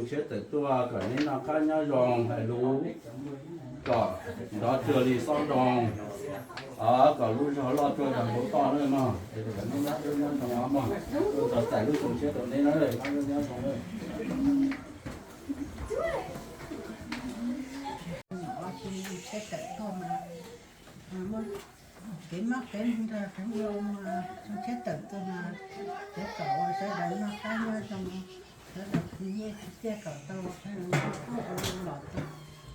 Tshiab tawm tuaj kom neb noj qab nyob zoo, hais lus kom nrov cuag li xob nroo, kom lub zog loj cuag zog hauv toj nawb mog. Neb nyob deb nyob zoo mog, txog txais lub xyoo tshiab rau neb na, nyob deb nyob zoo na. Tshiab tawm tuaj mas, kev mob kev nkeeg nrog kev zoo, tshiab tawm tuaj mas, kev kom ua sawv daws noj qab nyob zoo, sawv daws khwv nyiaj khwv txiaj kom tau, sawv daws los tau,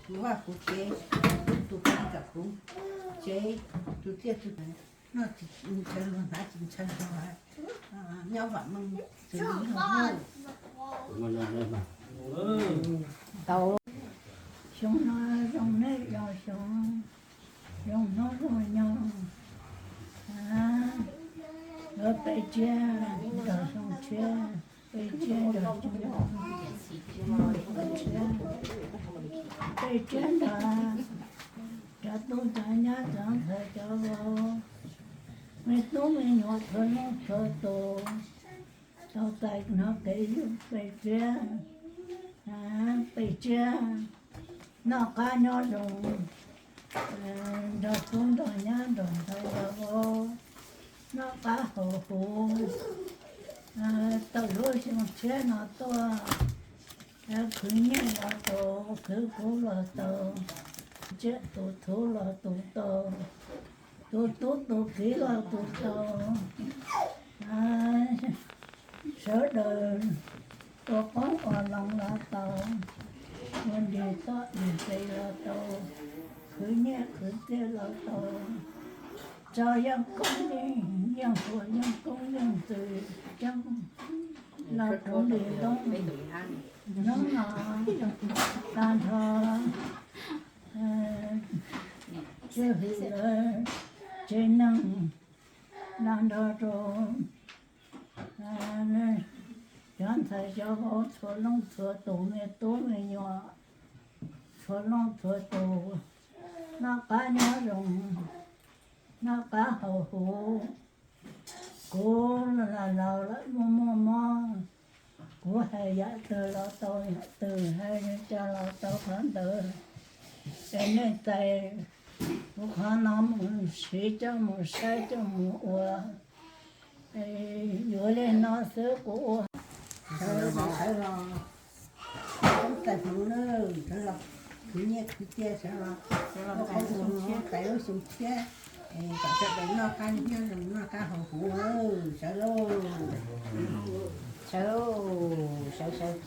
kuv vaj kuv tsev, kuv tus kheej kom kuv tsev, tus txiaj tus noj tsis ntshaw luag, hnav tsis ntshaw luag, nyob vam meej xws li luag. Xyoo no zoo nej yog xyoo, zoo hnub zoo nyoog, yuav peb tsiab nrog xyoo tshiab, peb tsiab nrog xyoo, peb tsiab nrog cov tub cov nyab cov ntxhais cov vauv, me tub me nyuam txhua leej txhua tus, tau txais hnov kev ywj peb tsiab, peb tsiab noj qab nyob zoo, nrog tub nrog nyab nrog ntxhais nrog vauv, noj qab haus huv, tau lub xyoo tshiab no tuaj, khwv nyiaj los tau, khwv kub los tau, tsiaj tus thuv los tus tau, tus tub tus kiv los tus tau, sawv daws ua qoob ua loo los tau, ua nrig toj nrig tes los tau, khwv nyiaj khwv txiaj los tau, tso yeej koob yeej, yeej huam yeej koob yeej ntxwm coob los rau nrim ntoo hnub no, tag nrho tsoom hwm lawv tsev neeg, los nrog rau cov ntxhais cov vauv txhua leej txhua tus, me tub me nyuam txhua leej txhua tus, noj qab nyob zoo, noj qab haus huv. Kuv laus laus lawm muaj muaj mob, kuv hais yam twg los tau yam twg, hais li cas los tau qhov ntawd. Es nej txais kuv qhov no mus siv coj mus saib coj mus ua, yuav li no xwb kuv ua. Sawv los, sawv los, txais hmoov na, sawv los khwv nyiaj khwv txiaj, sawv los ua qoob ua loo, txais lub xyoo tshiab, kom sawv daws noj qab nyob zoo noj qab haus huv, sawv lauj, sawv, sawv, sawv.